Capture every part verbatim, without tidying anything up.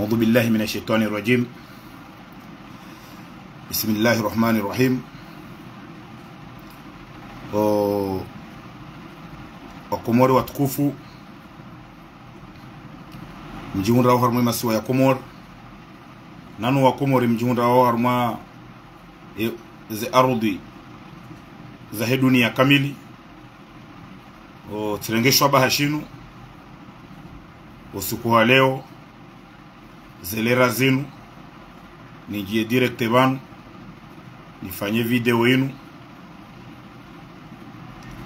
أعوذ بالله من الشيطان الرجيم. بسم الله الرحمن الرحيم. O, Wakomori watukufu, mdjihundrao harumwa masiwa ya Komori, nanu Wakomori mdjihundrao harumwa, e, ze ardhwi zahe dunia kamili. O, tsirenge shwabaha shinu, usiku wa leo, ze lera zinu, nidjiye direct pvanu, nifanye video inu,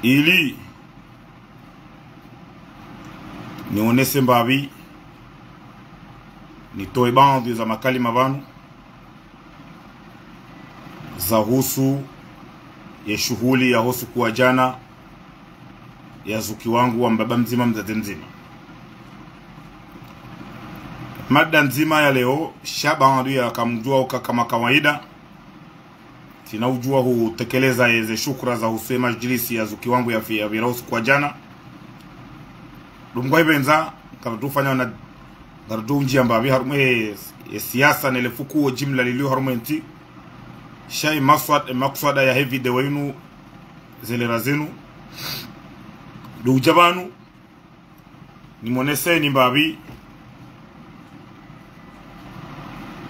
ili nionese mbapvi, nitowe baadhwi za makalima pvanu, zahusu ye shuhuli yaho usiku wa djana, ya zuki wangu wa mbaba mdzima, mdzadze mdzima. Mada ndzima ya leo, sha baadhwi ya kamdjua uka kama kawaida, tsina udjua hutekeleza yeze shukura zahusu ye majlisi ya zuki wangu ya fi-, ya pvira usiku wa djana. Ndo mngwa ipvendza, ngarudjo ufanya na, ngarudjo undjia mbapvi harumwa ye, ye siasa ne le fukuo jimla lilio harumwa ye ntsi. Sha ye maswad-, ye makuswada yahe video inu, ze lera zinu, ndo udja pvanu, nimoneseni mbapvi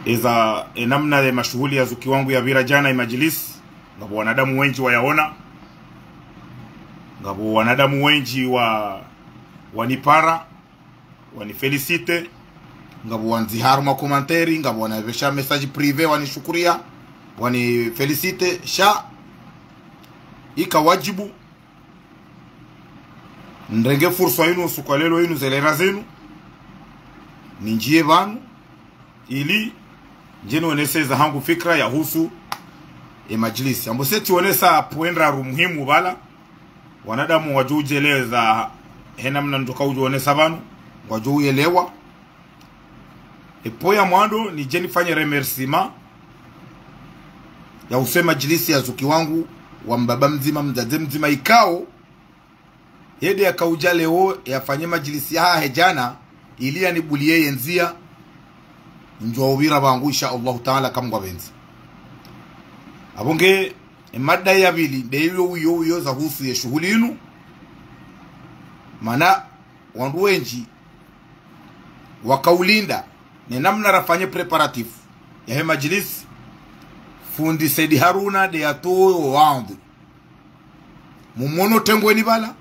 eza, ye namna ye mashuhuli ya zuki wangu ya pvira djana ye majlisi. Ngapvo wanadamu wendji wayaona. Ngapvo wanadamu wendji wa, wanipara, wanifélicité. Ngapvo wandzi harumwa commentaire, ngapvo wanipvesha message privé, wanishukuria, wanifélicité. Sha ika wadjibu nirenge furswa inu, usiku wa leo inu, ze lera zinu, nindjie pvanu, ili ndje nionese zahangu fikira yahusu ye majlisi. Ambo se tsionesa point ndraru muhimu pvala, wanadamu ngwadjo udjeleza, he namna ndjo ka udjo onesa pvanu, ngwadjo uyelewa. Ye point ya mwando, nidje nifanye remerciement yahusu ye majlisi ya zuki wangu wa mbaba mdzima, mdzadze mdzima, ikao yeye nde yaka udja leo yafanye majlisi yahahe djana, ili yanibuliye ye ndzia, ndjo upvira pvangu, insha Allahu Taala, kamngwa pvendzi. Apvo nge, ye mada ya pvili, nde iyo, iyo, iyo zahusu ye shuhuli inu. Mana wandru wendji waka ulinda ne namna rafanye préparatifs yahe majlisi, fundi Said Haruna nde yatowo wandru. Mumono tengweni pvala,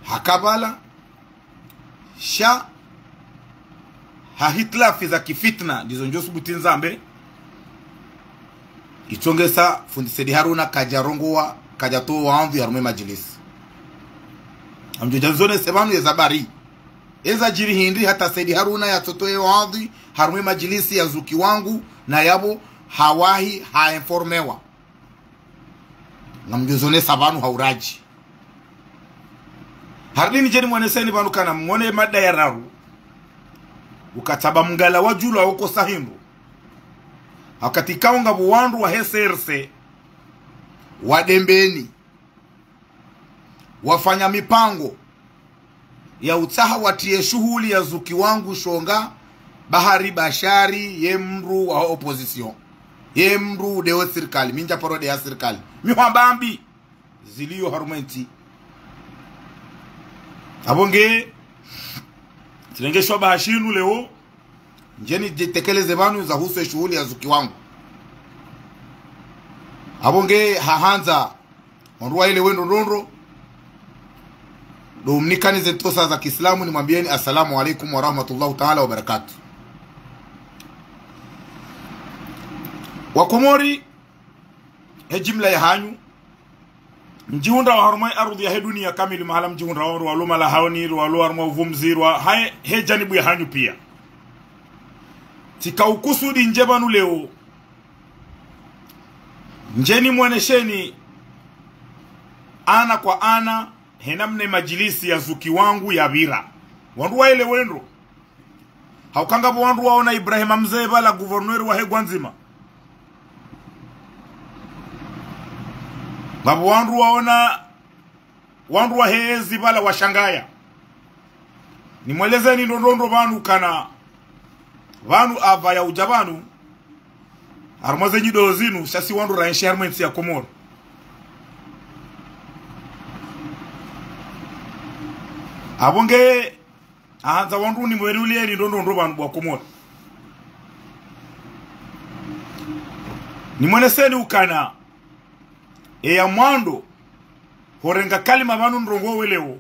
haka pvala, sha ha hitilafi za kifitna, ndizo ndjo subuti nizambe, itsongesa fundi Said Haruna kadja rongowa, kadja towa wandru harumwa ye majlisi. Ngamdjo dja nizonese pvanu yeza bari, eza djiri hindri hata Said Haruna yatsotowe wandru harumwa ye majlisi ya zuki wangu, na yapvo hawahi ha informewa. Ngamdjo zonesa pvanu ha uradji. Harudi nidje nimoneseni pvanu kana mwone mada ya raru, uka tsamba mngala wa djula ukosa hindru. Wakati kao ngapvo wandru wahe C R C wa Dembeni wafanya mipango ya utsaha watriye shuhuli ya zuki wangu shonga, Bahari Bashari ye mndru wa opposition, ye mndru nde wo sirikali, mi ndja paro nde ya sirikali. Mi hwamba mbi zilio harumwa ye ntsi. Apvo nge, tsirenge shwabaha shinu leo, ndje nidjitekeleze pvanu zahusu ye shuhuli ya zuki wangu. Apvo nge hahandza wandru waelewe ndrongoo, ndo mnikani ze ntosa za kiislamu, nimwambieni, assalamu alaikum wa rahmatullahi taala wa barakatuh. Wakomori, he jimla yahanyu, mdjihundrao harumwa ye ardhwi yahe dunia kamili, mahala mdjihundrao, rwalo malahaoni, rwalo harumwa uvumzi, rwa haye, he janibu yahanyu pia. Tsika ukusudi ndje pvanu leo, ndje nimwonesheni ana kwa ana, he namna ye majlisi ya zuki wangu yapvira. Wandru waelewe ndro. Hauka ngapvo wandru waona Ibrahima Mze pvala, gouverneur wahe Ngazidja. Ngapvo wandru waona wandru wahe ezi pvala washangaya. Nimwelezeni ndrongoo pvanu kana Pvanu apva ya udja pvanu, harumwa ze nyido zinu, sha si wandru raenshi harumwa entsi ya Komori. Apvo nge, ahandza wandru nimwelewuliyeni ndo ndo ndo pvanu bo wa Komori. Nimweneseni ukana, eya mwando, horenga kalima pvanu ndrongoo we leo,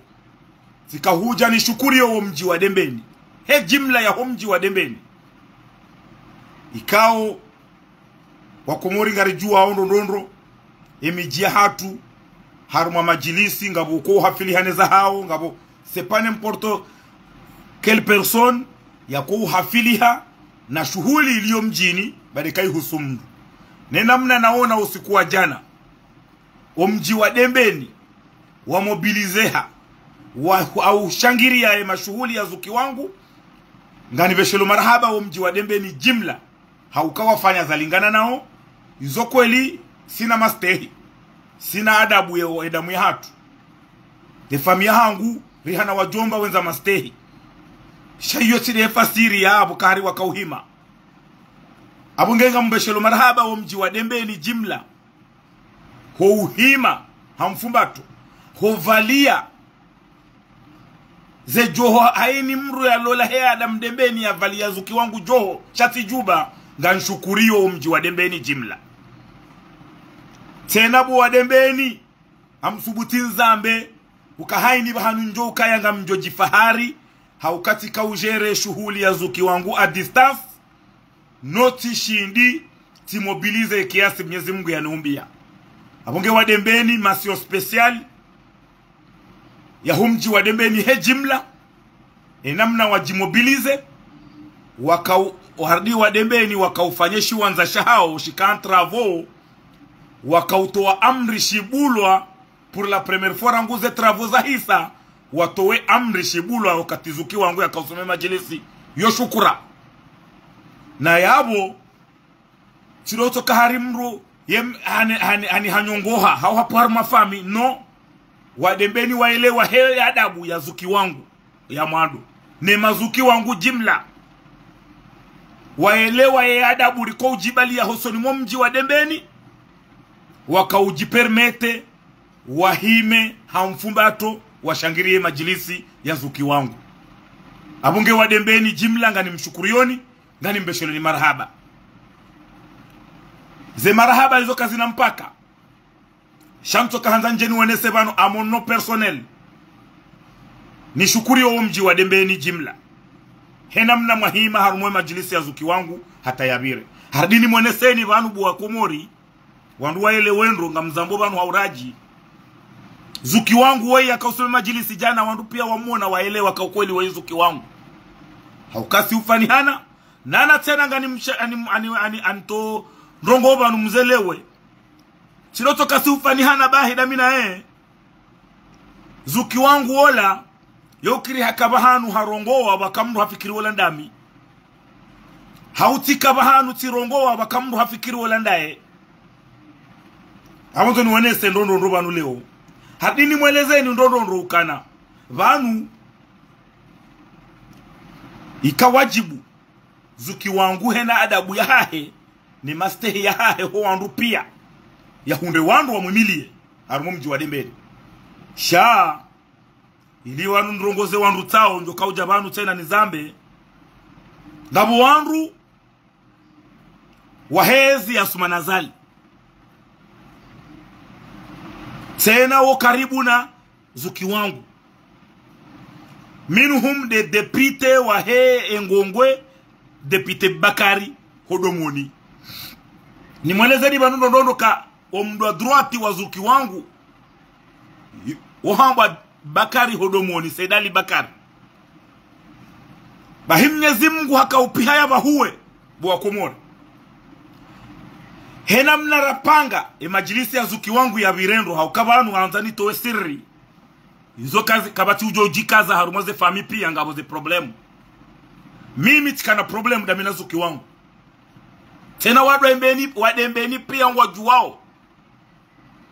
tsika hudja nishukuriyo wo mdji wa Dembeni. He jimla ya ho mdji wa Dembeni. Ikao, wa Komori ngaridjuwao ndo ndo ndo, emidji yahatru, harumwa madjilisi, ngapvo ko uhafiliha ne zahawo, ngapvo, c'est pas n'importe quelle personne, ya ko uhafiliha, na shuhuli iliyo mdjini, bali kayihusu mndru. Ne namna naona usiku wa djana, o mdji wa Dembeni, wamobilizeha, wa, aushangiriya ye mashuhuli ya zuki wangu, nganipveshelo marahaba o mdji wa Dembeni jimla, hauka wafanya zalingana nao, izo kweli, sina mastehi, sina adabu ye, ye damu yahatru. Ye famiya hangu, rihana wadjomba wendza mastehi. Sha iyo tsi nde fasiri ya apvo kahari wakauhima. Apvo nge ngampveshelo marahaba o mdji wa Dembeni jimla. Ho uhima, ha mfumbato, ho pvaliya, ze djoho haini mndru yalola he Adam Dembeni ya pvaliya zuki wangu djoho, sha tsi djuba, nganshukuriyo o mdji wa Dembeni jimla. Tsena bo wa Dembeni, amsubuti nizambe, uka haini pvahanu ndjo ukaya ngamdjo djifahari, hauka tsika ugérer shuhuli ya zuki wangu à distance, no tsishindi, tsimobilize kiasi Mnyezi Mungu yaniumbiya. Apvo nge wa Dembeni, mention spéciale, ya ho mdji wa Dembeni he jimla, e namna wadjimobilize, wakau, ohardi wa Dembeni, wakaufanya shiwandza shahao, shika en travaux, wakautowa amri shibulwa, pour la première fois rangu ze travaux zahisa, watowe amri shibulwa wakati zuki wangu yakausoma madjilisi yo shukura. Na yapvo, tsi ndo tsoka hari mndru, ye m-, hani, hani, hani hanyongoha, hau hapvo harumwa fami, no. Wa Dembeni waelewa he adabu ya zuki wangu, ya mwando. Ne mazuki wangu jimla. Waelewa ye adabu riko udjibaliya hosoni mwo mdji wa Dembeni. Wakaudjipermettre, wahime, ha mfumbato, washangiriye madjilisi ya zuki wangu. Apvo nge wa Dembeni jimla nganimshukuriyoni, nganimpvesheloni marahaba. Ze marahaba izo kazina mpaka. Sha ntsoka handza ndje niwonese pvanu à mon nom personnel, nishukuriyo wo mdji wa Dembeni jimla. He namna mwahima harumwa ye madjilisi ya zuki wangu hata yapvire. Hardi nimweneseni pvanu bo wa Komori, wandru waelewe ndro ngamzambo pvanu ha uradji. Zuki wangu woyi yakausoma madjilisi djana, wandru piya wamwona waelewa ka ukweli woyi zuki wangu. Hauka si ufanihana, nana tsena nganimsha-, ani, ani, ani, anto ndrongoo pvanu mzelewe. Tsi ndo tsoka si ufanihana bahi ndami naye. Zuki wangu wola, yo ukiri haka pvahanu harongowa pvaka mndru hafikiri wola ndami. Hau tsika pvahanu tsirongowa pvaka mndru hafikiri wola ndaye. Apvo ndzo niwonese ndo ndo ndo pvanu leo. Hardi nimwelezeni ndo ndo ndo ukana pvanu ika wadjibu zuki wangu hena adabu yahahe, ne mastehi yahahe ho wandru piya, yahundre wandru wamwimiliye harumwa mdji wa Dembeni. Sha, ili pvanu ndrongoze wandru tsao, ndjo kaudja pvanu tsena nizambe. Ngapvo wandru wahe ezi ya Assoumani Azali, tsena wo karibu na zuki wangu. Minhum nde député wahe Engongwe, député Bakari ho Domoni. Nimwelezeni pvanu ndo ndo ndo ka o mndru wa droite wa zuki wangu, wo hambwa Bakari ho Domoni, Said Ali Bakari. Bahi Mnyezi Mungu haka upviha ya pvahuwe, bo wa Komori. He namna rapanga, e madjilisi ya zuki wangu yapvire ndro, hauka pvanu handza nitowe siri. Izo kazi, kapvatsi udjo udjikaza harumwa ze fami piya ngapvo ze problème. Mimi tsikana problème ndami na zuki wangu. Tsena wa Dembeni, wa Dembeni piya ngwadjuwao.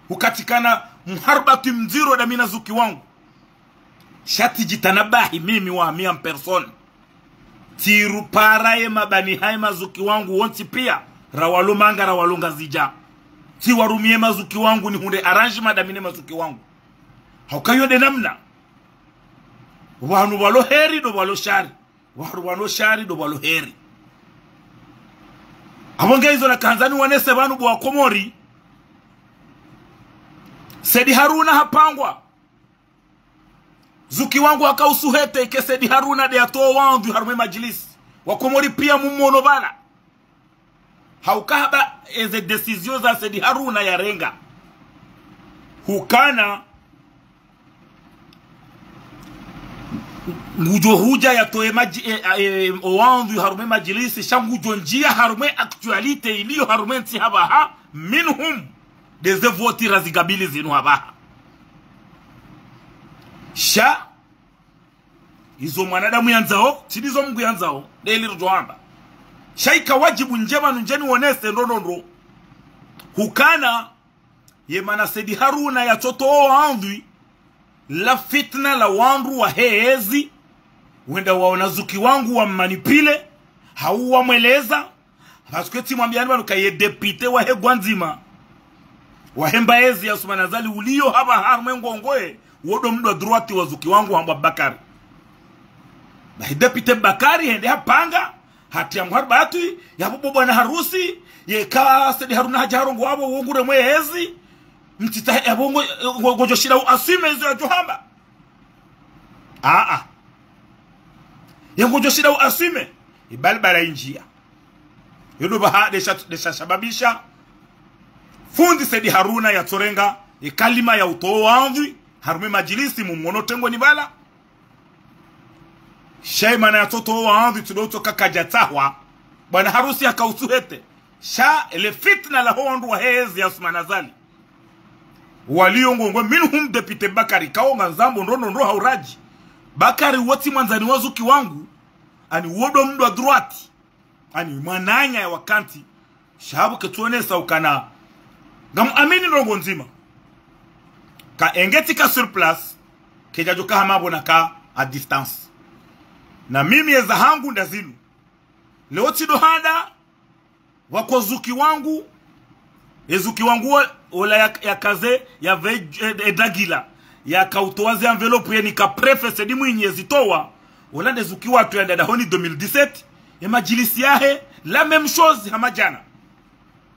Ukatsikana mharubati mdziro ndami na zuki wangu. Sha tsidjitanabahi mimi wa mi en personne. Tsirupara ye mabani haye mazuki wangu wontsi pia. Ra walo Manga, ra walo Ngazidja. Tsiwarumie mazuki wangu nihundre arrangement dami ne mazuki wangu. Hauka iyo nde namna. Wanu walo heri ndo walo shari. Wanu walo shari ndo walo heri. Apvo nge izo nakandza niwonese pvanu bo wa Komori. Said Haruna hapangwa. Zuki wangu haka usuhete ike Said Haruna nde yatowa wandru harumwa ye madjilisi. Wa Komori pia mumwono pvala. Hauka hamba eze décision za Said Haruna yarenga. Hukana ngudjo hudja yatowe madji-, e, e, o wandru harumwa ye madjilisi, sha ngudjo ndjia harumwa ye actualité iliyo harumwa ye ntsi hapvaha, minhum, ndeze voti razikabili zinu hapvaha. Sha, izo mwanadamu yandzao, tsi ndizo Mngu yandzao, ndeli ridjo hamba. Sha ika wadjibu ndje pvanu ndje niwonese ndo ndo ndo. Hukana, ye mana Said Haruna yatsotowa wandru, la fitna la wandru wahe ezi, wenda waona zuki wangu wammanipule, hau wamweleza, parce que tsimwambiani pvanu ka ye député wahe Gwandzima, wahe Mbaezi ya Assoumani Azali uliyo hapvaha harumwa ye ngongwe, wo ndo mdru wa droite wa zuki wangu hambwa Bakari. Bahi député Bakari hende hapanga, hatria mharibatwi, yapvo bo bwana harusi, yeka Said Haruna hadja harongowa pvo wo ngure mwe ezi, mtsitsahe yapvo ngo, ngo, ngodjo shinda u assume izo yadjo hamba. Aa. Ye ngodjo shinda u assume. Ibalibala indjia. Yo ndo pvaha ndesha, ndesha shababisha. Fundi Said Haruna yatsorenga, ye kalima ya utowa wandru, harumwa ye madjilisi mumwono tengoni pvala. Sha ye mana yatsotowa wandru tsi ndo utsoka kadja tsahwa. Bwana harusi haka usuhete. Sha, ele fitna laho wandru wahe ezi ya Assoumani Azali. Waliyo ngongwe minhum député Bakari, kaonga ndzambo ndo ndo ndo hauradji. Bakari wo tsi mwandzani wa zuki wangu, ani wo ndo mdru wa droite. Ani mwananya ya wakantsi, sha pvo ketsuonesa ukana ngamuamini ndrongo ndzima. Ka enge tsika sur place, kedjadjo ka hama pvo naka à distance. Na mimi eza hangu nda zinu. Leo tsi ndo handa, wako zuki wangu, e zuki wangu wo-, wola ya, yakaze, yapve, e, e, dragila, yaka utowa ze enveloppe yenika préfet Said Mwinyi ezitowa, wola nde zuki watru yanda dahoni deux mille dix-sept, ye madjilisi yahe, la même chose hama djana.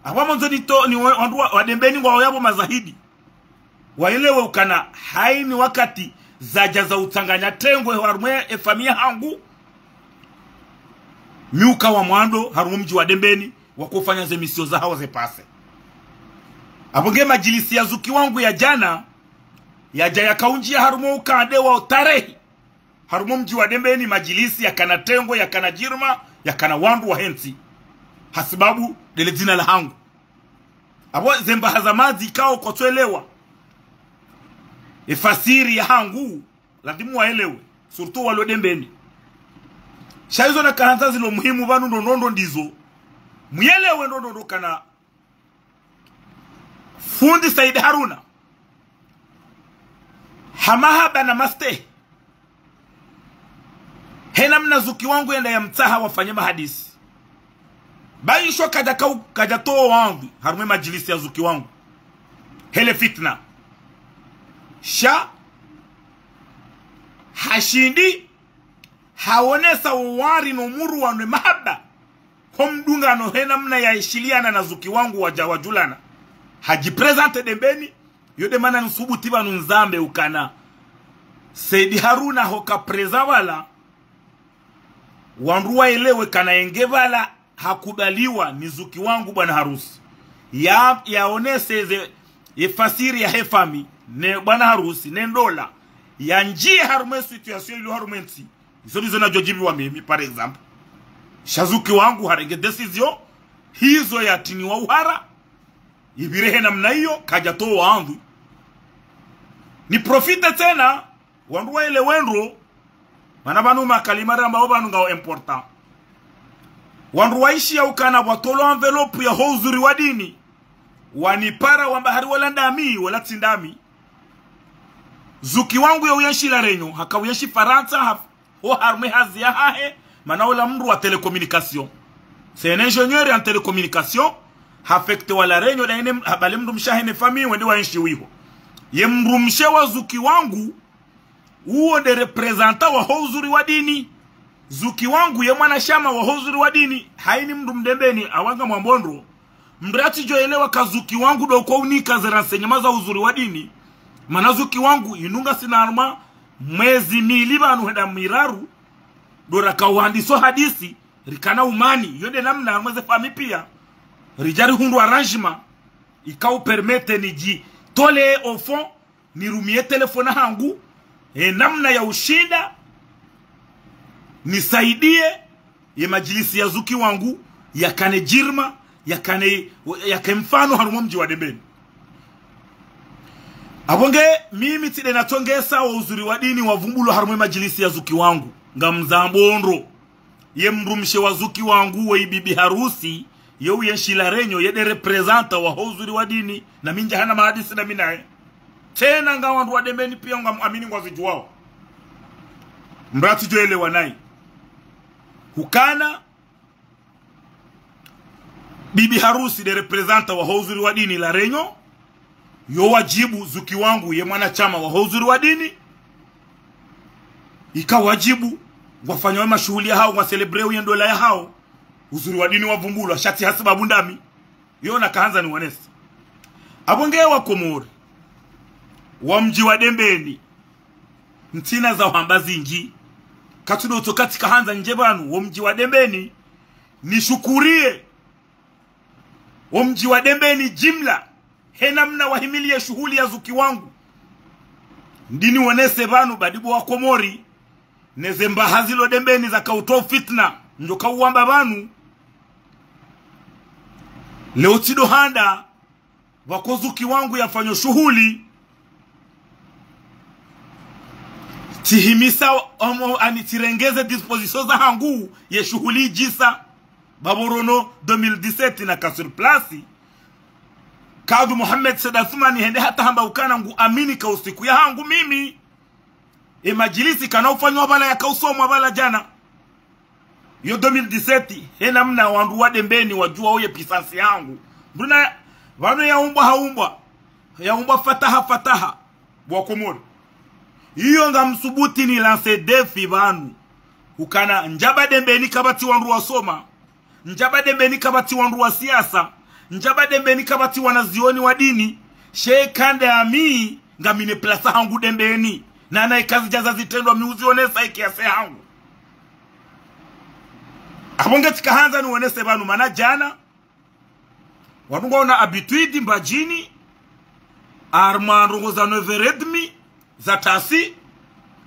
Apvo mwandzo nito, ni wa-, wandru wa, wa Dembeni ngwao yapvo mazahidi. Waelewe ukana haini wakati zadja za utsanganya tengwe harumwa ye famiyi hangu. Mi uka wa mwando harumwa mdji wa Dembeni, wakofanya ze misio zahawo ze pase. Apvo nge madjilisi ya zuki wangu ya djana, yadja yakaundjia harumwa ukande wa utarehi. Harumwa mdji wa Dembeni madjilisi yakana tengwe, yakana djirma, yakana wandru wahe ntsi. Hasibabu ndele dzina lahangu. Apvo ze mbaha za madzi ikao kwatsuelewa e fasiri yahangu, ladhimu waelewe, surtout walo Dembeni. Sha izo nakahandza zilo muhimu pvanu ndo ndo ndo ndizo. Muyelewe ndo ndo ndo kana Fundi Said Haruna, ha mahaba na mastehi, he namna zuki wangu yenda yamtsaha wafanye mahadisi. Baisho kadja kau-, kadja towa wandru harumwa ye madjilisi ya zuki wangu. Hele fitna. Sha, hashindi, haonesa uwari no muru wa ne mahaba. Ho mdungano he namna yaishiliana na zuki wangu wadja wadjulana. Hadjiprésente Dembeni, yo nde mana nisubuti pvanu nizambe ukana Said Haruna hoka présent pvala, wandru waelewe kana yenge pvala hakubaliwa ni zuki wangu bwana harusi. Ya, yaonese ze, ye fasiri yahe famiyi, ne bwana harusi, ne ndola. Yandjie harumwa ye situation ilo harumwa ye ntsi. Izo ndizo nadjo djibiwa mimi, par exemple. Sha zuki wangu harenge décision, hizo yatiniwa uhara, ipvire he namna iyo, kadja towa wandru. Niprofite tsena, wandru waelewe ndro, mana pvanu makalima ramba wo pvanu ngao important. Wandru waishiya ukana pvwatolwa enveloppe yaho uzuri wa dini, wanipara wamba hari wola ndami, wola tsi ndami. Zuki wangu yo uyenshi La Réunion, haka uyenshi Farantsa, ha-, ho harumwa ye hazi yahahe, Mana ola mdru wa télécommunication. C'est un ingénieur en télécommunication. Hafektewa La Réunion, nda ine, habale mdrumshe wahe ne famille, wende waenshi wiho. Ye mdrumshe wa zuki wangu, uwo nde représentant waho Uzuri wa Dini. Zuki wangu ye mwanashama waho Uzuri wa Dini. Haini mdru Mdembeni, awu ngamwambo ndro. Mdru yatsidjo elewa ka zuki wangu ndo uko unika ze renseignements za Uzuri wa Dini. Mana zuki wangu, inu ngasina harumwa mwezi mili pvanu hwenda miraru, ndo raka uhandiso hadisi, rikana umani, yo nde namna harumwa ze famille pia. Ridja rihundru arrangement, ikao permettre nidjitolee au fond, nirumie téléphone hangu, e namna ya ushinda, nisaidie, ye majilisi ya zuki wangu, yakane djirma, yakane, yake mfano harumwa mdji wa Dembeni. Apvo nge, mimi tsi nde natsongesa wa Uzuri wa Dini wavumbulwa harumwa majilisi ya zuki wangu, ngamzambo ndro. Ye mdrumshe wa zuki wangu, we bibi harusi, ye uyenshi La Réunion, ye nde représentant waho Uzuri wa Dini, na mi ndjahana mahadisi na mi naye. Tsena nga wandru wa Dembeni pia ngamwamini ngwazidjuwao. Mdru yatsidjo elewa nayi. Hukana, bibi harusi nde représentant waho Uzuri wa Dini La Réunion, yo wadjibu zuki wangu ye mwanashama waho Uzuri wa Dini. Ika wadjibu, ngwafanyao ye mashuhuli yahao, ngwa célébrer ye ndola yahao. Uzuri wa Dini wavumbulwa, sha tsi hasibabu ndami. Yo nakahandza niwonese. Apvo nge wa Komori, wa mdji wa Dembeni, ntsina za uhamba zindji. Katsudo tso kati kahandza ndje pvanu, wa mdji wa Dembeni, nishukurie wa mdji wa Dembeni jimla, he namna wahimiliye shuhuli ya zuki wangu. Ndini wonese pvanu, badi bo wa Komori, ne ze mbaha zilo Dembeni zaka utoa fitna, ndjo kauwamba pvanu. Leo tsido handa, pvako zuki wangu yafanyao shuhuli, tsihimisa omo ani tsirenge ze dispositions zahangu ye shuhuli idjisa. Babo rono deux mille dix-sept naka sur place. Kadhi Mohamed Said Athoumani hende hata hamba ukana ngu amini ka usiku yahangu mimi. E majilisi kana ufanywa pvala yaka usomwa pvala djana. Yo deux mille dix-sept, he namna wandru wa Dembeni wadjuwa oye puissance yahangu. Nduna, pvanu yaumbwa haumbwa. Yaumbwa fataha fataha. Bo wa Komori. Iyo ngamsubuti ni lancer défi pvanu. Ukana ndjaba Dembeni kapvatsi wandru wasoma. Ndjaba Dembeni kapvatsi wandru wa siasa. Ndjaba Dembeni kapvatsi wanazioni wa dini. She kanda ya mi, ngamina place hangu Dembeni. Na na ikazi djaza zitrendwa mi uzionesa ikiasi hangu. Apvo nge tsikahandza niwonese pvanu mana djana. Wandru ngwaona habitude Mbadjini, harumwa ndrongoo za neuf heures et demie, za tasi,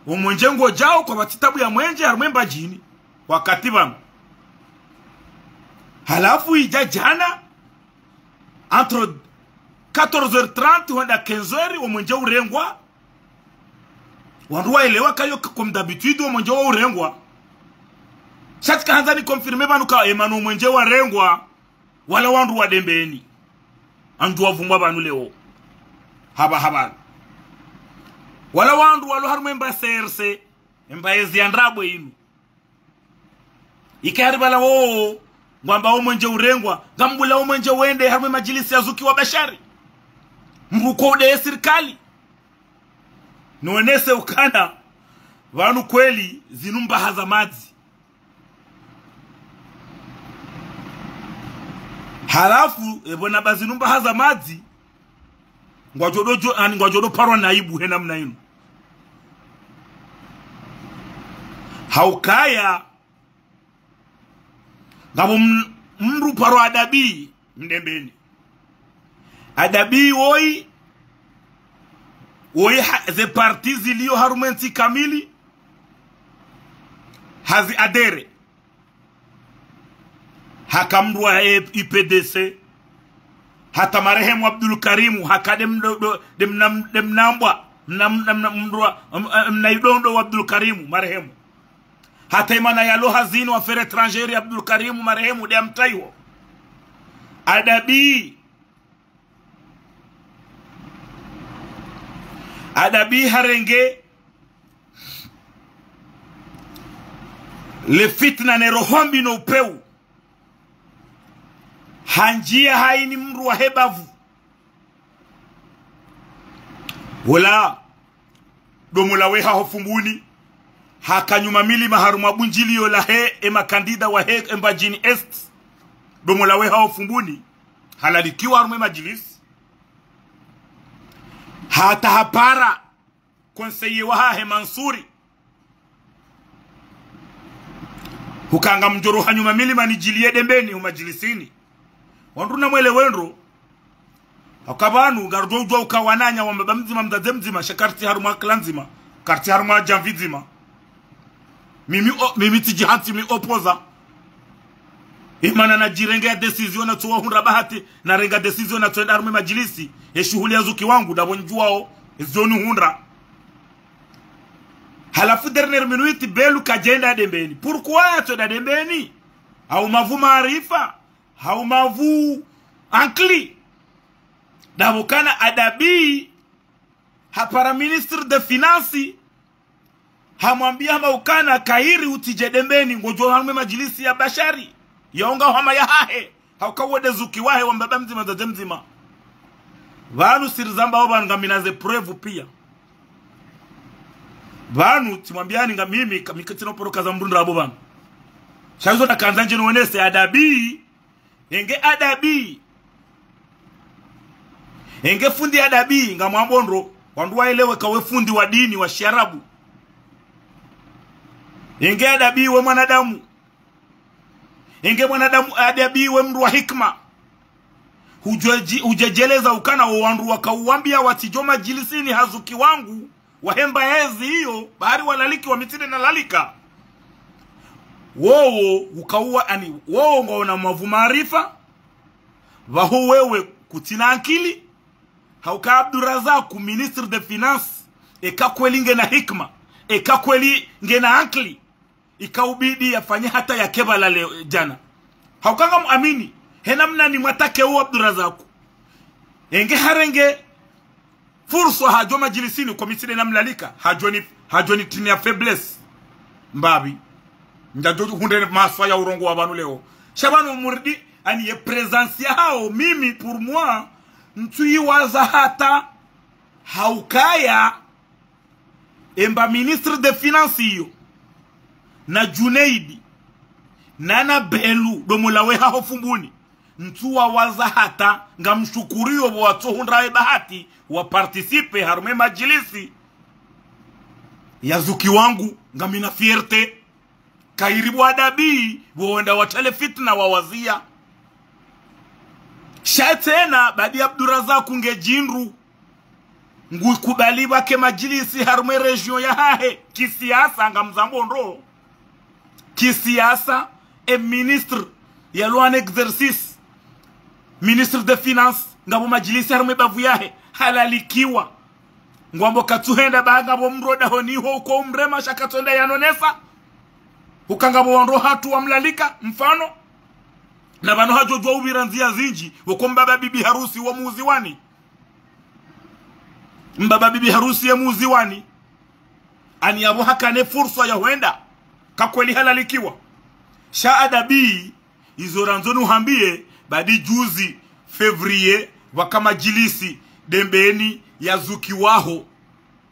wo mwenje ngodjao kwapvatsi tabu ya mwenje harumwa Mbadjini. Wakati pvanu. Halafu idja djana, entre quatorze heures trente hwenda quinze heures, wo mwenje urengwa. Wandru waelewa ka yo comme d'habitude, wo mwenje wa urengwa. Sha tsikahandza ni confirmer pvanu ka emana wo mwenje warengwa. Wala wandru wa Dembeni. Wandru wavumbwa pvanu leo. Hapva hapvanu. Wala wandru walo harumwa emba C R C. Emba ezi ya ndrabo inu. Ike hari pvala wo, ngwamba wo mwenje urengwa, ngambula wo mwenje wende harumwa majilisi ya zuki wa Bashari. Mruko ude ye sirikali. Niwonese ukana, pvanu kweli, zinu mbaha za madzi. Halafu, epvo namba zinu mbaha za madzi, ngwadjo do djo, ani ngwadjo do parwa na aibu he namna inu. Haukaya, ngapvo m-, mdru parwa Adabi, Mdembeni. Adabi woyi, woyi ha-, ze parti zilio harumwa entsi kamili, hazi adhérer. Haka mdru wa e-, U P D C. Hata marehemu Abdul Karimu, haka de mdo-, do-, de mnam-, de mnambwa, mnam-, mnam-, mnam-, mdru wa, m-, m-, mnaidondo wa Abdul Karimu, marehemu. Hata emana yalo hazini wa affaires étrangères Abdul Karimu, marehemu, de amtaiho. Adabi. Adabi harenge Le fitna ne roho mbi no upeu. Hanjiya hayini mdru wahe bavu. Wola, domo lawe haho Fumbuni. Haka nyuma milima harumwa bunjiliyo lahe, e makandida wahe, e Mbadjini Est. Domo lawe haho Fumbuni. Halalikiwa harumwa e madjilisi. Hata hapara conseiller wahahe Mansuri. Huka ngamdjo roha nyuma milima nidjiliye Dembeni hu madjilisini. Wandru namwelewe ndro. Haka pvanu, ngarudjo udjuwa uka wananya wa mbaba mdzima, mdzadze mdzima, sha kartsi harumwa kla ndzima, kartsi harumwa djamvi dzima. Mimi o, mimi tsidji hantsi mi opposant. Imana nadjirenge ya décision natso wahundra bahati, narenga décision natso enda harumwa e madjilisi. E shuhuli ya Zuki wangu, ndapvo ndjuwao, e zoni hundra. Halafu dernière minute, Belu kadjenda Dembeni. Pourquoi yatso enda Dembeni? Hau mavu maarifa, hau mavu ankili. Ndapvo ukana Adabi, hapara ministre de finance, hamwambiya hama ukana kayiri utsidje Dembeni, ngodjo harumwa e madjilisi ya Bashari, yaonga hama yahahe, hauka wo nde Zuki wahe wa mbaba mdzima, mdzadze mdzima. Pvanu siri zambao pvanu ngamina ze preuve piya. Pvanu tsimwambiyani nga mimi, ka-, mi katsina uporoka za mdru ndrabo pvanu. Sha izo nakandza ndje niwonese Adabi, enge Adabi. Enge fundi Adabi, ngamwambo ndro, wandru waelewe ka we fundi wa dini wa shiarabu. Enge Adabi we mwanadamu. Enge mwanadamu Adabi we mdru wa hikima. Hudjeji-, hudjedjeleza ukana wo wandru wakauwambiya watsidjo madjilisini ha Zuki wangu, wahemba yezi iyo, bahari walalikiwa mi tsi nde nalalika. Wowo, ukauwa ani, wowo ngwaona mavu maarifa, pvaho wewe kutsina ankili, hauka Abdurazaku, ministre de finance, eka kweli ngena hikima, eka kweli ngena ankili, ikaubidi yafanye hata yake pvala leo, djana. Hauka ngamuamini, he namna nimwatake wo Abdurazaku. Enge harenge furswa hadjo madjilisini ko mi tsi nde namlalika, hadjo ni, hadjo nitriniya faiblesse. Mbapvi. Ndjadjo hundre maswa ya urongowa pvanu leo. Sha pvanu muridi, ani ye présence yahao, mimi, pour moi, ntsuyiwaza hata, haukaya, emba ministre de finance iyo, na Junaidi, na na Belu, domo lawe haho Fumbuni, ntsuwawaza hata, ngamshukuriyo pvo watsohundra e bahati, wa participer harumwa e madjilisi ya Zuki wangu, ngamina fierté. Kayiri pvo Adabi, pvo wenda watrale fitna wawaziya. Sha tsena, badi Abdurazaku nge djindru. Ngukubali pvake madjilisi harumwa e région yahahe. Kisiasa, ngamzambo ndro. Kisiasa, e ministre yalo en exercice, ministre de finance, ngapvo madjilisi harumwa e bavu yahe. Halalikiwa. Ngwambo katsuhenda ba ngapvo mdru dahoni ho uko umrema sha katsuhenda yanonesa. Uka ngapvo wandru hatru wamlalika, mfano. Na pvanu hadjo djuwa upvira ndziya zindji, woko mbaba bibi harusi wa Muziwani. Mbaba bibi harusi ya Muziwani. Ani yapvo hakana e furswa ya hwenda. Ka kweli halalikiwa. Sha Adabi, izo randzo nuhambiye, badi juzi, février, pvwaka madjilisi, Dembeni ya Zuki waho.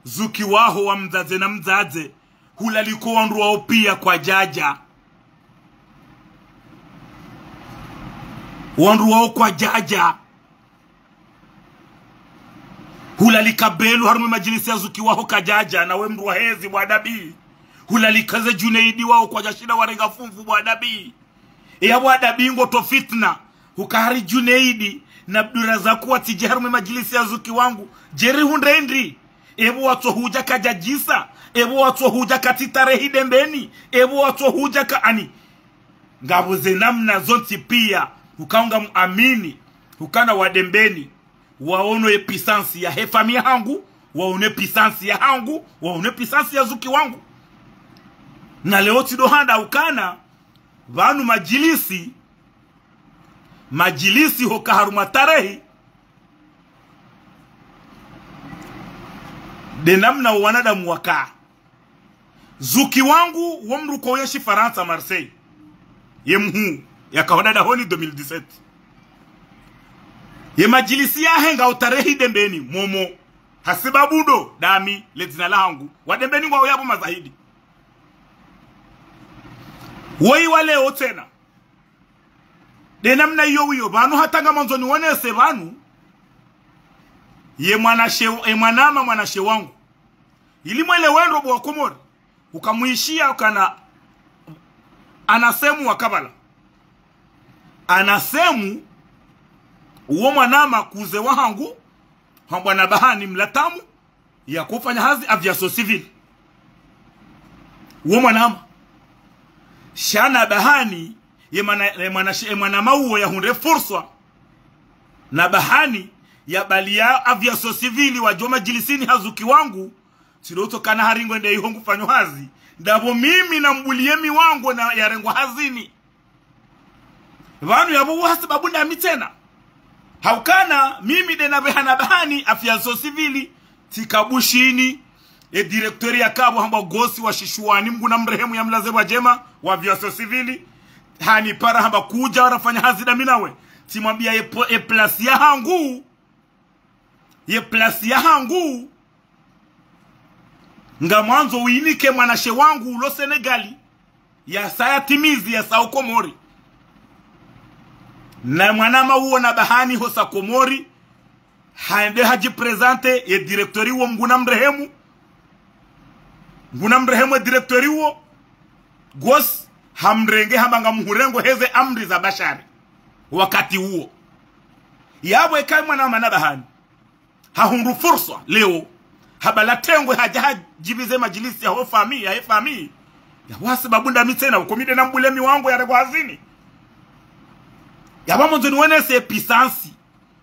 Zuki waho wa mdzadze na mdzadze. Hulaliko wandru wao piya kwadjadja. Wandru wao kwadjadja. Hulalika Belu harumwa e madjilisi ya Zuki waho kadjadja, na we mdru wa hezi bo Adabi. Hulalika ze Junaidi wao kwadjashinda warenga funvu bo Adabi. Eya bo Adabi ngoto fitna. Huka hari Junaidi na Abdurazaku watsidje harumwa e madjilisi ya Zuki wangu. Djeri hundre ndri. Epvo watsohudja kadjadjisa. Epvo watsohudja katsitarehi Dembeni. Epvo watsohudja ka ani. Ngapvo ze namna zontsi piya. Uka ngamuamini. Ukana wa Dembeni. Waono ye puissance yahe famiyi hangu. Waono ye puissance yahangu. Waono ye puissance ya Zuki wangu. Na leo tsido handa ukana. Pvanu madjilisi. Madjilisi hoka harumwa tarehi. Nde namna wanadamu waka. Zuki wangu wo mdru ko uyeshi Farantsa, Marseille. Ye mhuu, yakahodja dahoni deux mille dix-sept. Ye madjilisi yahe ngao tarehi Dembeni, momo. Hasibabu ndo, dami, le dzina lahangu. Wa Dembeni ngwao yapvo mazahidi. Woyi wa leo tsena. Nde namna iyo wiyo, pvanu hata ngamwandzo niwonese pvanu, ye mwanashe, ye mwanama mwanashe wangu. Ili mwelewe ndro bo wa Komori, ukamwishiya ukana Anasemu wa Kabala. Anasemu, uwo mwanama kuze wahangu, hambwa na Bahani Mlatamu, yakofanya hazi aviation civile. Uwo mwanama. Sha na Bahani, ye mwana, ye mwana, ye mwanama uwo yahundre furswa. Na Bahani, yabaliya aviation civile wadjo madjilisini ha zuki wangu, tsi ndo utsokana haringo nde iho ngufanyo hazi. Ndapvo mimi nambuliye mi wangu na yarengwa hazini. Pvanu yapvo hasibabu ndami tsena. Haukana, mimi nde napveha na Bahani aviation civile, tsika Bushini, e directeur yakapvo hambwa Gosi wa Shishuwani, Mngu namrehemu yamlaze pvwa djema, wa aviation civile, hanipara hamba kudja warafanya hazi dami nawe. Tsimwambiya ye po-, ye place yahangu, ye place yahangu, ngamwandzo uyinike mwanashe wangu ulo Senegali, yasa yatimizi, yasa o Komori. Na mwanama uwo na Bahani hosa Komori, hende hadjiprésenter, ye directeur uwo Mngu namrehemu. Mngu namrehemu ye directeur uwo. Gosi, hamrenge hamba ngamhurengo heze amri za Bashari. Wakati uwo. Yapvo eka mwanama na Bahani hahundru furswa leo, habala tengwe hadja hadjipvize madjilisi yaho famille, yahe famille. Yapvo hasibabu ndami tsena, uko mi nde nambuliye mi wangu yarengwa hazini. Yapvo ngamwandzo niwonese puissance.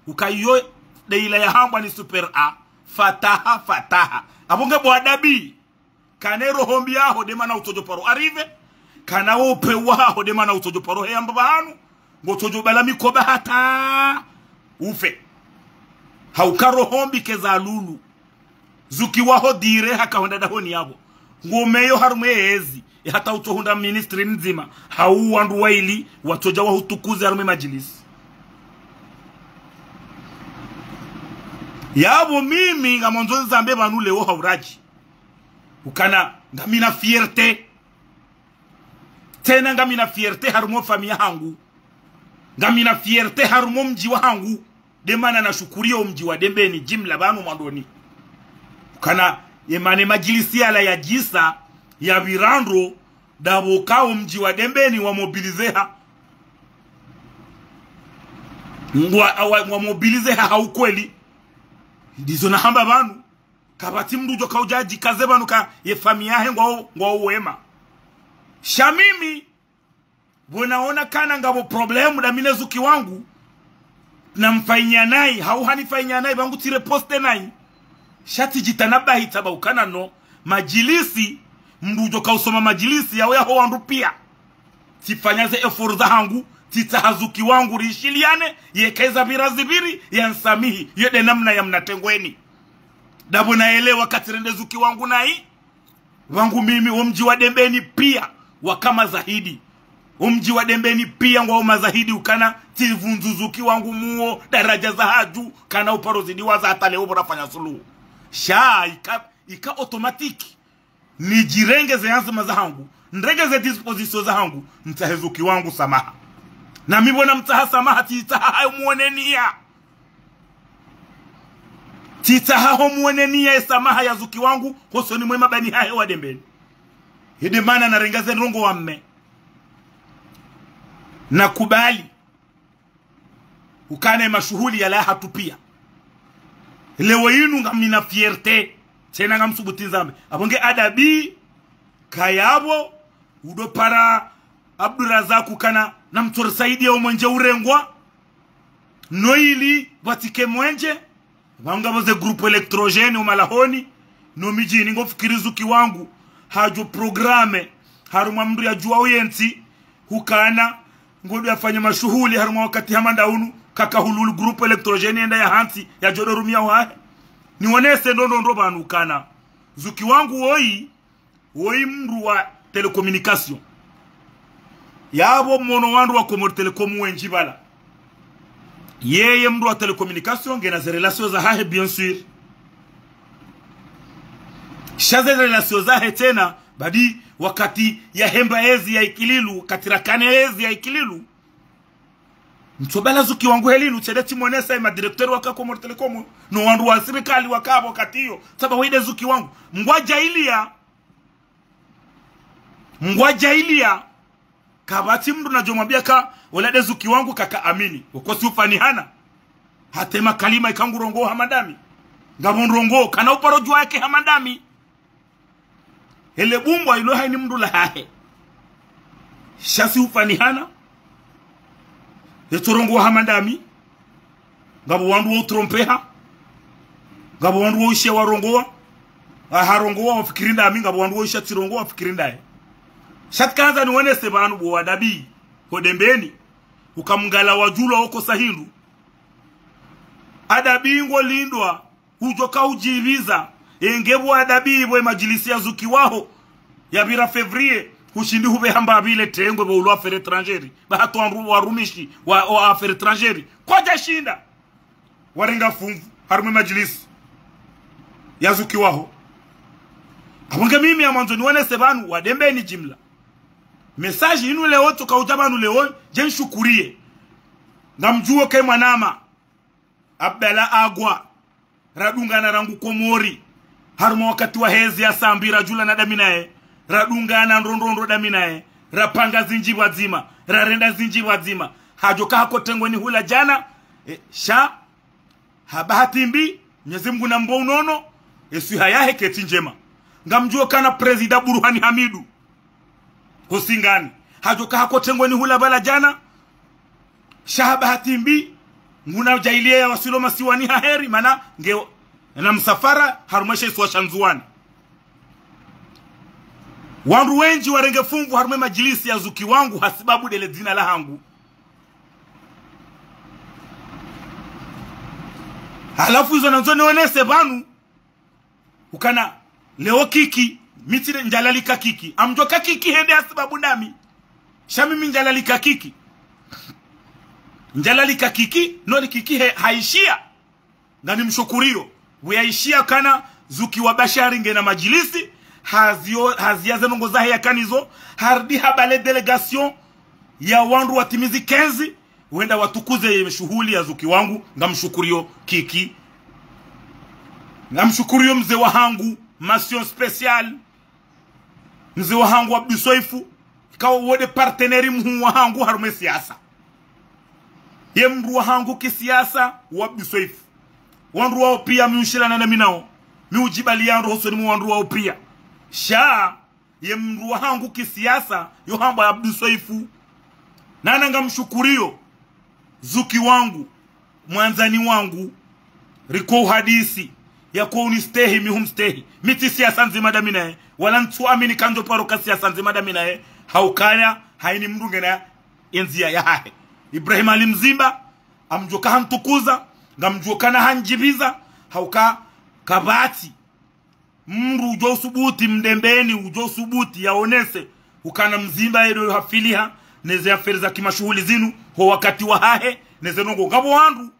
Uka iyo nde ila yahambwa ni Super A. Fataha, fataha. Apvo nge bo adabi. Kana roho mbi yaho nde mana utsodjo paro arriver. Kana wo upvewu waho nde mana utsodjo paro heya mbaba hanu. Ngotsodjo bala mikoba hata ufe. Hauka roho mbi keza lulu. Zuki waho dire hakahwenda dahoni yapvo. Ngomeyo harumwa ye ezi. E hata utsohundra ministre mdzima. Hau wandru waili, watsodja wahutukuze harumwa ye madjilisi. Yapvo mimi ngamwandzo nizambe pvanu leo ha uradji. Ukana, ngamina fierté. Tsena ngamina fierté harumwa o famille yahangu. Ngamina fierté harumwa o mdji wahangu. Nde mana nashukuriyo o mdji wa Dembeni, jimla pvanu mwandoni. Ukana, ye mana ye madjilisi yala yadjisa, yapvira ndro, ndapvo ka o mdji wa Dembeni wamobilizeha. Ngwa, wa, wamobilizeha ha ukweli. Ndizo nahamba pvanu. Kapvatsi mndru udjo kaudja adjikaze pvanu ka ye famille yahe ngwao, ngwao wema. Sha mimi, pvo naona kana ngapvo problème ndami ne zuki wangu, namfanyia nayi, hau hanifanyia nayi, pvangu tsire poste nayi. Sha tsidjitanabahi tsamba ukana no, madjilisi, mndru udjo kausoma madjilisi, yao yaho wandru pia. Tsifanya ze efforts zahangu, tsitsaha zuki wangu rishiliane, yeka eza pvira zipviri, yansamihi, iyo nde namna ya mnatengweni. Ndapvo naelewa katsirende zuki wangu nayi, pvangu mimi, o mdji wa Dembeni pia, waka mazahidi. O mdji wa Dembeni pia ngwao mazahidi ukana, tsivundzu zuki wangu muo, daradja za hadju, kana uparo zidiwaza hata leo pvo rafanya suluhu. Sha, ika, ika automatique. Nidjirenge ze anzima zahangu, nirenge ze dispositions zahangu, nitsahe zuki wangu samaha. Nami pvo namtsaha samaha, tsitsaha hayo muonenia. Tsitsaha ho muonenia ye samaha ya zuki wangu, hosoni mwe mabani hahe wa Dembeni. Iyo nde mana narenga ze ndrongoo wa mme. Nakubali. Ukana ye mashuhuli yala yahatru pia. Leo inu ngamina fierté. Tsena ngamsubuti nizambe. Apvo nge adabi, kayapvo, udo para Abdurazaku kana namtsori saidia o mwenje urengwa. No ili, pvatsike mwenje. Pvangapvo ze groupe électrogène o malahoni, no midjini ngofikiri zuki wangu, hadjo programme, harumwa mndru yadjuwa uyentsi, hukana, ngodo yafanya mashuhuli, harumwa wakati hama nda unu, kakahululu groupe électrogène yenda ya hantsi, yadjo do rumia wahe. Niwonese ndo ndo ndo pvanu ukana. Zuki wangu woyi, Woyi mndru wa télécommunication. Yapvo mwono wandru wa Comores Telecom wendji pvala. Yeye mndru wa télécommunication, ngena ze relations zahahe, bien sûr. Sha ze relations zahe tsena, badi wakati yahemba ezi ya Ikililu, wakati rakana ezi ya Ikililu. Ntsobala Zuki wangu heli, nutsende tsimwonesa ye ma directeur waka Comores Telecom, no wandru wa sirikali waka pvo wakati iyo. Tsamba woyi nde Zuki wangu. Mngwadjaaliya. Mngwadjaaliya. Kapvatsi mndru nadjo mwambiya ka, wola nde Zuki wangu kaka amini. Wokosi ufanihana. Hata ye makalima ika ngurongowo hama ndami. Ngapvo ndrongoo, kana uparo djuwa yake hama ndami. Hele bumbwa ilo hayini mndru lahahe. Sha si ufanihana. Yetsorongowa hama ndami. Ngapvo wandru wo utrompeha. Ngapvo wandru wo ishiya warongowa. Aha rongowa wafikiri ndami, ngapvo wandru wo ishiya tsirongowa wafikiri ndaye. Sha tsikandza niwonese pvanu bo wadabi. Ho Dembeni. Uka mngala wadjulwa wokosa hindru. Adabi ngolindwa. Hudjoka udjipviza, enge pvo adabi pvo ye madjilisi ya Zuki waho, yapvira février, hushindi hupve hamba pvile tengwe pvo ulu affaires étrangères, ba hata wandru warumishi wa, wa affaires étrangères. Kwadjashinda. Warenga funvu, harumwa ye madjilisi ya Zuki waho. Apvo nge mimi ya mwandzo niwonese pvanu, wa Dembeni jimla. Message inu leo tsoka udja pvanu leo, dje nshukuriye. Ngamdjuwo ke mwanama. Abdallah Agwa, radungana rangu Komori, harumwa wakati wa hezi ya Sambi radjulana ndami naye, radungana ndrondrondro ndami naye, rapanga zindji pvwadzima, rarenda zindji pvwadzima, hadjoka hako tengweni hula djana, e, sha, ha bahati mbi, Mnyezi Mngu nambe unono, e swiha yahe ketsi ndjema. Ngamdjuwo kana Président Burhani Hamidu, ho Singani. Hadjoka hako tengweni hula pvala djana. Sha ha bahati mbi, nguna djaaliya ya waswili masiwani ha heri, mana nge na msafara harumwa she isiwa sha Ndzuwani. Wandru wendji warenge funvu harumwa ye madjilisi ya Zuki wangu hasibabu ndele dzina lahangu. Halafu izo nandzo niwonese pvanu, ukana, leo Kiki, mi tsi nde ndjalalika Kiki. Ngamdjuwo ka Kiki hende hasibabu ndami. Sha mimi ndjalalika Kiki. Ndjalalika Kiki, noni Kiki he, hayishiya. Ngani mshukuriyo. Wuyayishiya kana Zuki wa Bashari ngena madjilisi, haziyo, haziya ze ndrongoo zahe yakana izo, harudi hapvale délégation ya wandru watimizi kenzi, wende watukuze ye shuhuli ya Zuki wangu, ngamshukuriyo Kiki. Ngamshukuriyo mze wahangu, mention spéciale. Mze wahangu Abdu Soifu, ikao wo nde partenaire muhuu wahangu harumwa ye siasa. Ye mndru wahangu kisiasa, wa Abdu Soifu. Wandru wawo piya mi ushilana ndami nawo. Mi udjibaliya ndro hosoni mwa wandru wawo piya. Sha, ye mndru wahangu kisiasa, yo hambwa Abdu Soifu. Nana ngamshukuriyo, Zuki wangu, mwandzani wangu, riko uhadisi, yako unistehi, mi humstehi. Mi tsi siasa ndzima ndami naye, wala ntsu amini ka ndjo paro ka siasa ndzima ndami naye, ha ukaya, hayini mndru ngena ye ndziya yahahe. Ibrahim Ali Mzimba, ngamdjuwo ka hantukuza, ngamdjuwo kana handjipviza, ha uka kapvatsi mndru udjo usubuti, Mdembeni udjo usubuti yawonese ukana Mzimba ye ndo hafiliha ne ze affaires za kimashuhuli zinu, ho wakati wahahe, ne ze ndrongoo. Ngapvo wandru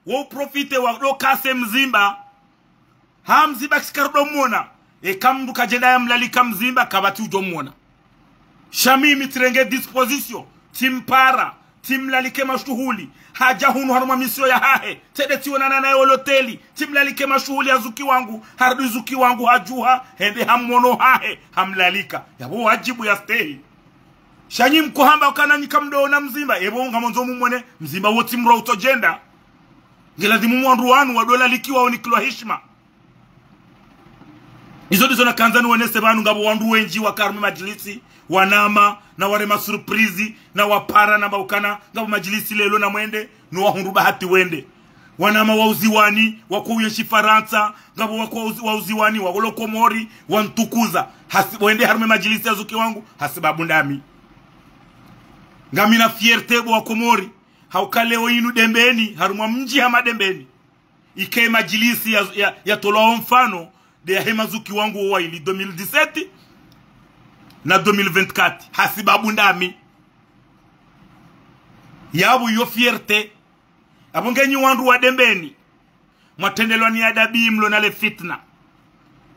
wo uprofite wado kase Mzimba. Ha Mzimba tsi karudo mwona. Eka mndru kadjenda yamlalika Mzimba, kapvatsi udjo mwona. Sha mimi tsirenge disposition, tsimpara, tsimlalike mashuhuli, hadja hunu harumwa mission yahahe, tsende tsiwonana naye ho loteli, tsimlalike mashuhuli ya Zuki wangu, harudi Zuki wangu hadjuha, hende ha mwono hahe, hamlalika. Yapvo wadjibu yastehi. Sha nyi mkohamba ukana nyi kamdowona Mzimba, epvo ngamwandzo mumwone, Mzimba wo tsi mdru wa utsodjenda. Ngiladhimu wandru wanu wadolalikiwa, wanikilwa hishima. Izo ndizo nakandza niwonese pvanu, ngapvo wandru wendji waka harumwa ye madjilisi, wanama, na warema surprise, na wapara namba ukana, ngapvo madjilisi leo namwende, no wahundru bahati wende. Wanama wa Uziwani, wako uyenshi Farantsa, ngapvo wako wa Uzi-, wa Uziwani, wako lo Komori, wantukuza. Hasi-, wende harumwa ye madjilisi ya Zuki wangu, hasibabu ndami. Ngamina fierté bo wa Komori, ha uka leo inu Dembeni, harumwa mdji hama Dembeni. Ike madjilisi ya, ya, yatolwa wo mfano, nde yahe ma Zuki wangu wo wayili deux mille dix-sept, na deux mille vingt-quatre, hasibabu ndami. Yapvo iyo fierté. Apvo ngenyi wandru wa Dembeni, mwatrendelwa ni adabu mlo na le fitna.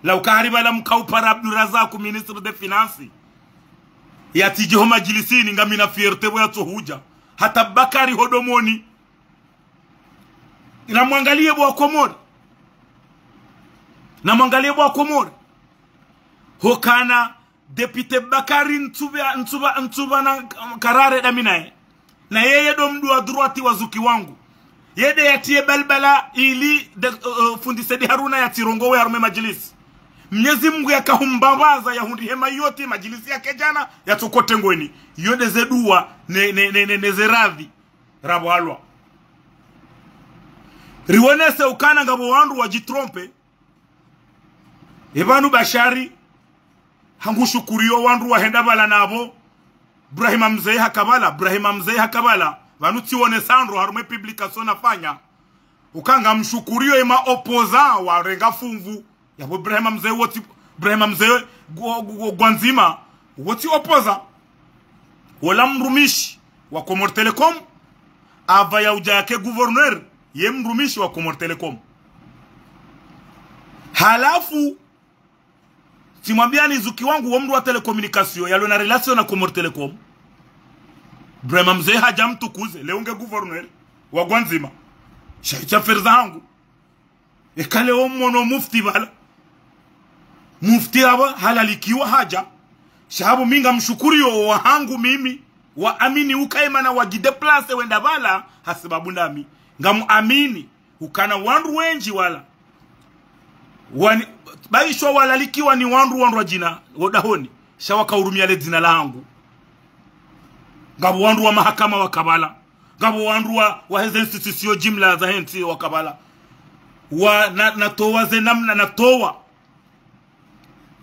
Lau ka hari pvala mkaupara Abdurazaku, ministre de finance, yatsidje ho madjilisini, ngamina fierté pvo yatsohudja. Hata Bakari ho Domoni. Namwangaliye bo wa Komori. Namwangaliye bo wa Komori. Hukana député Bakari Ntsuba, Ntsuba, Ntsuba na Karare Daminaye. Na yeye ndo mdru wa droite wa Zuki wangu. Yende yatiye balbala ili de, uh, uh, fundi Said Haruna yatsirongowe harumwa ye madjilisi. Mnyezi Mungu yakahumbapvaza yahundri hema yote madjilisi yake djana yatsokote ngweni. Yo nde ze dua ne, ne, ne, ne, ne ze radhi rapvalwa. Riwonese ukana ngapvo wandru wadjitrompe. Epvanu Bashari, hangu shukuriyo wandru wahenda pvala napvo. Ibrahima Mzee haka pvala, Ibrahima Mzee haka pvala. Pvanu tsiwone sandro harumwa ye publication nafanya. Uka ngamshukuriyo ema opposant warenga funvu. Yapvo Ibrahima Mzee wotsi, Ibrahima Mzee gwa, gwa, gwa ndzima, wotsi opposant. Wola mrumishi wa Comores Telecom, apva ya udja yake gouverneur, ye mrumishi wa Comores Telecom. Halafu, tsimwambiyani Zuki wangu wo mdru wa télécommunication, yalo na relation na Comores Telecom. Ibrahima Mzee hadja mtukuze, leo nge gouverneur wa gwa ndzima. Sha itsi affaire zahangu. Eka leo mwono mufti pvala. Mufti apva halalikiwa hadja. Sha apvo mi ngamshukuriyo wahangu mimi, waamini uka emana wadjidéplacé wenda pvala, hasibabu ndami. Ngamuamini ukana wandru wendji wala. Wani, bayishwa walalikiwa ni wandru, wandru wadjina wo dahoni. Sha wakahurumia le dzina lahangu. Ngapvo wandru wa mahakama waka pvala. Ngapvo wandru wa, wa heze institution jimla zahe ntsi waka pvala. Wa, na, natowa ze namna, natowa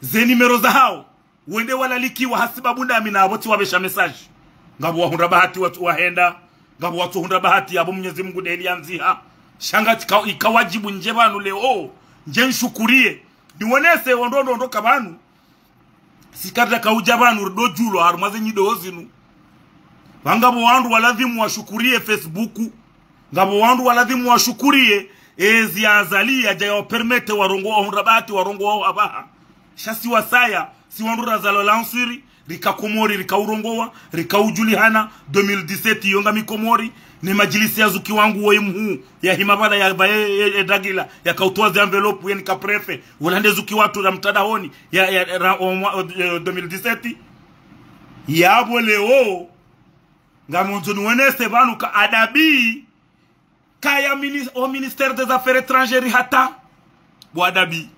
ze numéro zahawo. Wende walalikiwa hasibabu ndami na apvo tsiwapvesha message. Ngapvo wahundra bahati watsu, wahenda. Ngapvo watsuhundra bahati, apvo Mnyezi Mungu nde yeli yandziha. Sha nga tsika, ika wadjibu ndje pvanu leo, ndje nshukuriye. Niwonese ondro, ondro, ondro ka pvanu. Sikadja kaudja pvanu ridodjulwa harumwa ze nyido zinu. Pvangapvo wandru waladhimu washukuriye Facebook. Ngapvo wandru waladhimu washukuriye ezi Azali yadja yawapermete warongowa, wahundra bahati warongowa apvaha. Sha si wasaya, si wandru razalwa lanswiri, rika Komori, rika urongowa, rika udjulihana, deux mille dix-sept iyo ngami Komori, ne madjilisi ya Zuki wangu woyi mhuu, yahima pvala yapva ye, ye, ye dagila, yakautowa ze enveloppe, ye nika préfet, wola nde Zuki watru ra mtadahoni, ya, ya, ra, o, mwa, o, eh, deux mille dix-sept. Yapvo leo, ngamandzo niwonese pvanu ka adabu, kaya mini-, o ministère des affaires étrangères hata. Bo adabu.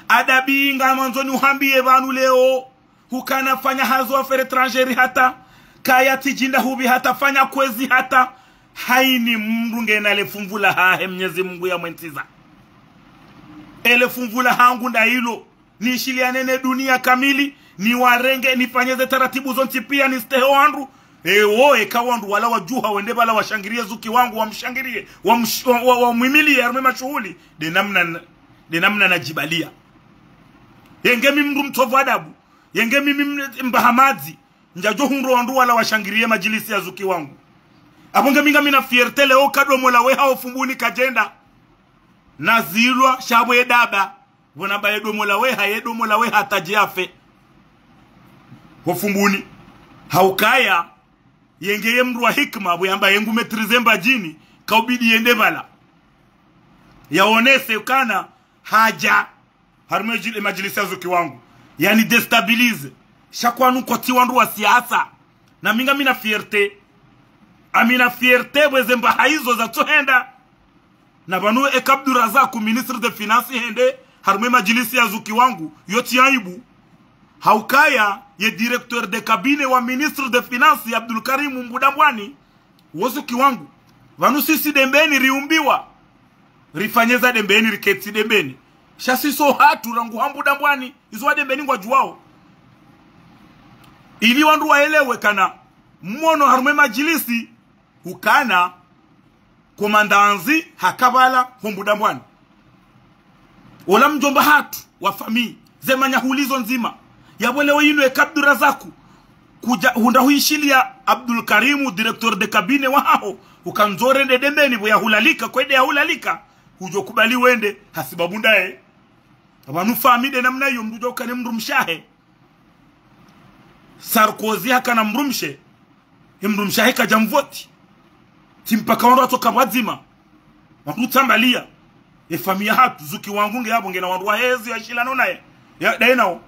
Adabu ngamandzo niuhambiye pvanu leo. Hukana fanya hazi affaires étrangères hata. Kaya tsidjinda hupvi hata, fanya kwezi hata. Haini mndru ngena le funvu lahahe Mnyezi Mungu yamwentsiza. Ele funvu lahangu nda ilo. Nishiliane ne dunia kamili, niwarenge, nifanye ze taratibu zontsi pia, nistehe wandru. Ewo, eka wandru wala wadjuha, wende pvala washangiriye Zuki wangu, wamshangiriye, wamsh-, wa, wa, wamwimiliye harumwa ye mashuhuli. Nde namna, nde namna nadjibaliya. Yenge mi mndru mtsovu adabu. Yenge mi, mi mbaha madzi. Ndjadjo hundro wandru wala washangiriye madjilisi ya Zuki wangu. Apvo nge mi ngamina fierté leo ka domo la weha ho Fumbuni kadjenda. Nazilwa, sha pvo ye daba. Pvona ba ye domo la weha, ye domo la weha tadji yafe. Ho Fumbuni. Haukaya, yenge ye mndru wa hikima, pvo yamba yengu maîtrisé Mbadjini, kaubidi yende pvala. Yawonese ukana, hadja. Harumwa ye djil-, ye madjilisi ya Zuki wangu. Yani déstabilisé. Sha kwanu kotsi wandru wa siasa. Na mi ngamina fierté. Ngamina fierté pvweze mbaha izo zatsohenda. Na pvanu eka Abdurazaku, ministre de finance hende, harumwa ye madjilisi ya Zuki wangu, yo tsi aibu. Haukaya, ye directeur de cabinet wa ministre de finance, Abdul Karim Mbudambwani, wo Zuki wangu. Pvanu sisi Dembeni riumbiwa. Rifanye za Dembeni, riketsi Dembeni. Sha sisi ohatru rangu ha Mbudambwani, izo wa Dembeni ngwadjuwao. Ili wandru waelewe kana, mwono harumwa ye madjilisi, ukana, komandanzi haka pvala ho Mbudambwani. Ola mdjomba hatru wa famille, ze manyahuli zo ndzima. Yapvo leo yinu eka Abdurazaku kudja hundra huishiliya Abdulkarimu, directeur de cabinet wahaho, ukandzo rende Dembeni pvo yahulalika, kwende yahulalika, hudjo kubali wende, hasibabu ndaye. Apvanu fami nde namna iyo, mndru udjo ukana mdrumshe wahe. Sarkozy hakana mdrumshe, ye mdrumshe wahe kadja mvoti. Tsi mpaka wandru watsoka pvwadzima. Wandru utsambaliya. Ye fami yahatru, Zuki wangu nge yapvo, ngena wandru wahezi yashilana naye. Ya, ndaye nao.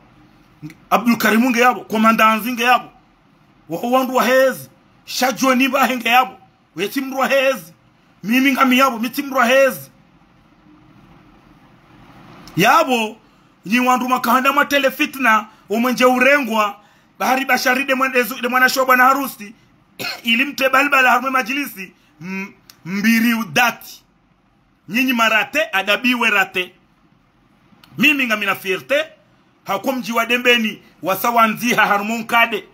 Abdulkarimu nge yapvo, Komandanzi nge yapvo. Waho wandru wahezi. Sha Djoni pvahe nge yapvo. Ye tsi mdru wahezi. Mimi ngami yapvo, mi tsi mdru wahezi. Yapvo, nyi wandru mwakahanda mwatrele fitna, omwenje urengwa, bahari Bashari nde mwen-, nde mwanashe wa bwana harusi, ili mtre balbala harumwa ye madjilisi, m-, mbiri udati. Nyinyi marate, Adabi we rate. Mimi ngamina fierté, hako mdji wa Dembeni, wasa wandziha harumwa nkade.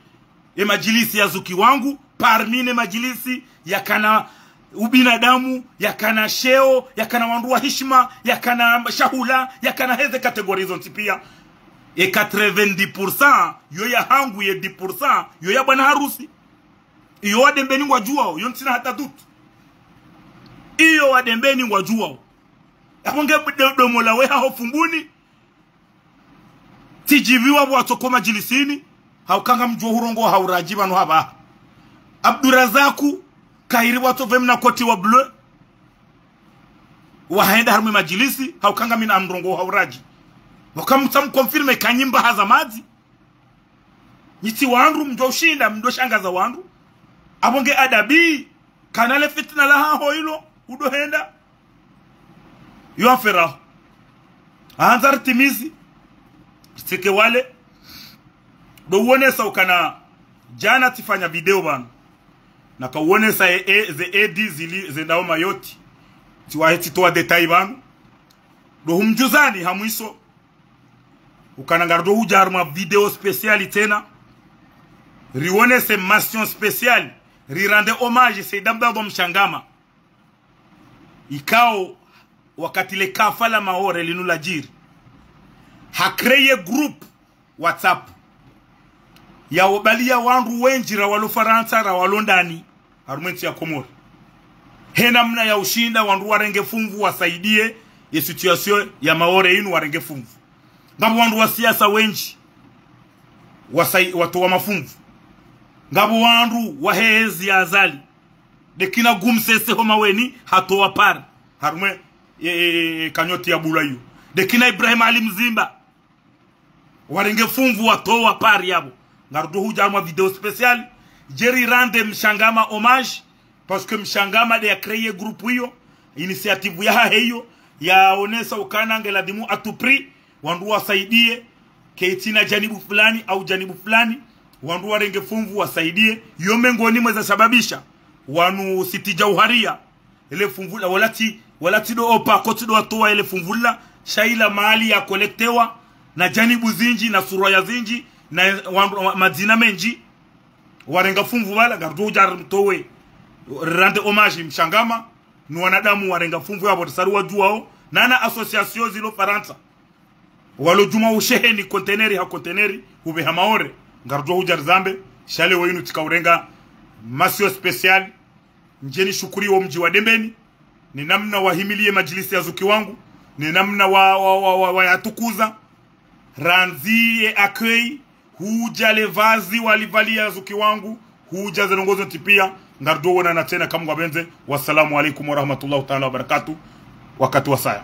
Ye madjilisi ya Zuki wangu, parmi ne madjilisi yakana ubinadamu, yakana sheo, yakana wandru wa hishima, yakana shahula, yakana heze catégorie zontsi piya. Ye quatre-vingt-dix pour cent, yo yahangu, ye dix pour cent, yo ya bwana harusi. Iyo wa Dembeni ngwadjuwao, yo ntsina hata doute. Iyo wa Dembeni ngwadjuwao. Yapvo nge do-, domola we haho Fumbuni. Tsidjiviwa pvwatsoko madjilisini. Hauka ngamdjuo hurongoa ha uradji pvanu hapvaha. Abdurazaku, kahiri pvwatso pve mna koti wa bleu. Wahenda harumwa ye madjilisi, hauka ngamina mrongoa ha uradji. Pvoka mtsa mconfirme kanyi mbaha za madzi. Nyi tsi wandru, mdjo ushinda, mdjo shangaza wandru. Apvo nge Adabi, kana le fitna lahaho ilo, udo henda. Yo affaire yaho. Handza ritimizi. Ritseke wale. Ndo uonesa ukana djana tsifanya video pvanu. Naka uonesa e, e, ze aide zili, zendao Mayotte. Tsiwahe tsitowa détail pvanu. Ndo humdjuzani ha mwiso. Ukana ngaridjo hudja harumwa video spéciale tsena. Rionese mention spéciale. Rirende hommage Said Abdallah Mshangama. Ikao wakati le kafa la Maore linu ladjiri. Ha créé groupe WhatsApp. Ya obaliya wandru wendji ra walo Farantsa ra walo ndani. Harumwa ye ntsi ya Komori. He namna ya ushinda wandru warenge funvu wasaidiye ye situation ya Maore inu warenge funvu. Ngapvo wandru wa siasa wendji wasai-, watowa mafunvu. Ngapvo wandru wa hezi ya Azali. Nde kina Gumsese ho Maweni hatowa part. Harumwa ye, ye, ye, ye cagnotte ya bulwa iyo. Nde kina Ibrahim Ali Mzimba. Warenge funvu watowa part yapvo. Ngarudjo hudja harumwa video spéciale. Djeri rende Mshangama hommage. Parce que Mshangama nde ya créé groupe iyo. Initiative yahahe iyo. Yaonesa ukana nge ladhimu à tout prix wandru wasaidiye. Ketsina janibu fulani au janibu fulani. Wandru warenge funvu wasaidiye. Yo mengoni mwa za sababisha wanu Cité Djauhariya. Ele funvu la, wala tsi, wala tsi ndo opa, kotsi ndo watowa ele funvu la, sha ila mali ya collectewa, na janibu zindji, na suraya zindji, na wa, wa, madzina mendji, warenga funvu pvala, ngarudjo hudja rimtowe, rende hommage Mshangama, ni wanadamu warenga funvu yapvo risari wadjuwao, na na association zilo Farantsa. Walo djuma usheheni conteneur ha conteneur, hupveha Maore, ngarudjo hudja rizambe, sha leo inu tsika urenga mention spéciale, ndjeni shukuri wo mdji wa Dembeni, ne namna wahimiliye madjilisi ya Zuki wangu, ne namna wa, wa, wa, wa, wayatukuza, randzi ye accueil, hudja le vazi walivaliya Zuki wangu, hudja ze ndrongoo zontsi piya, ngarudjo wonana tsena eka Mungu yapvendze. Wassalamu alaikum warahmatullahi taala wabarakatuh. Wakati wasaya.